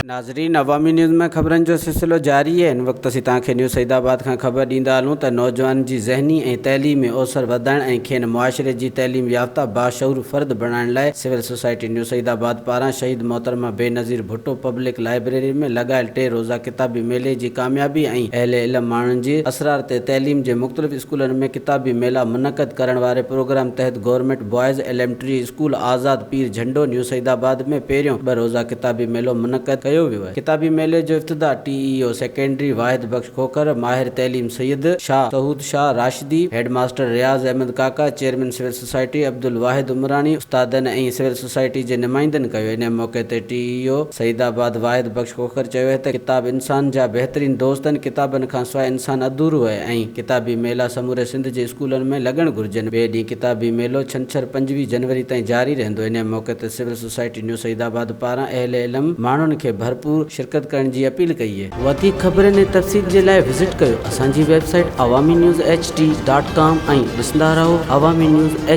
ناظرين عوامي نيوز ۾ خبرن جو سلسلو جاري آهي هن وقت اسين توهان کي نيو سعيد آباد کان خبر ڏيندا هلون ته نوجوانن جي ذهني ۽ تعليمي اوسر وڌائڻ ۽ کين معاشري جي تعليم يافته باشعور فرد بڻائڻ لاء سول سوسائٽي نيو سعيد آباد پاران شهيد محترمه بينظير ڀٽو پبلڪ لائبريري ۾ لڳايل ٽي روزه ڪتابي ميلي جي ڪاميابي ۽ اهل علم ماڻهن جي اسرار تي تعليم جي مختلف اسڪولن ۾ ڪتابي ميلا منعقد ڪرڻ واري پروگرام تحت government boys elementary school Azad Pir Jhando new Saeedabad ۾ پهريون ٻه روزه ڪتابي ميلو منعقد ڪيو ويو. ڪتابي ميلي جو افتتاح T E O secondary Wahid Bakhsh Khokhar, ماهر تعليم Syed Shah Sahood Shah Rashdi, head master Riaz Ahmed Kaka, chairman civil society Abdul Wahid Umrani, استادن ۽ سول سوسائٽي جي نمائندن ڪيو. انهي موقعي تي T E O Saeedabad Wahid Bakhsh Khokhar چيو ته ڪتاب انسان جا بهترين دوست آهن، ڪتابن کانسواء انسان اڌورو آهي ۽ ڪتابي ميلا سموري سنڌ جي اسڪولن ۾ لڳڻ گهرجن. ٻئي ڏينهن ڪتابي ميلو ڇنڇر 25 جنوري تائين جاري رهندو. انهي موقعي تي سول سوسائٽي نيو سعيد آباد پاران اهل علم ماڻهن کي ڀرپور شرڪت ڪرڻ جي اپيل ڪئي. وڌيڪ خبرن ۽ تفصيل جي لاء وزٽ ڪيو اسان جي website Awami news H D dot com ۽ ڏسندا رهو عوامي نيوز ايڇ.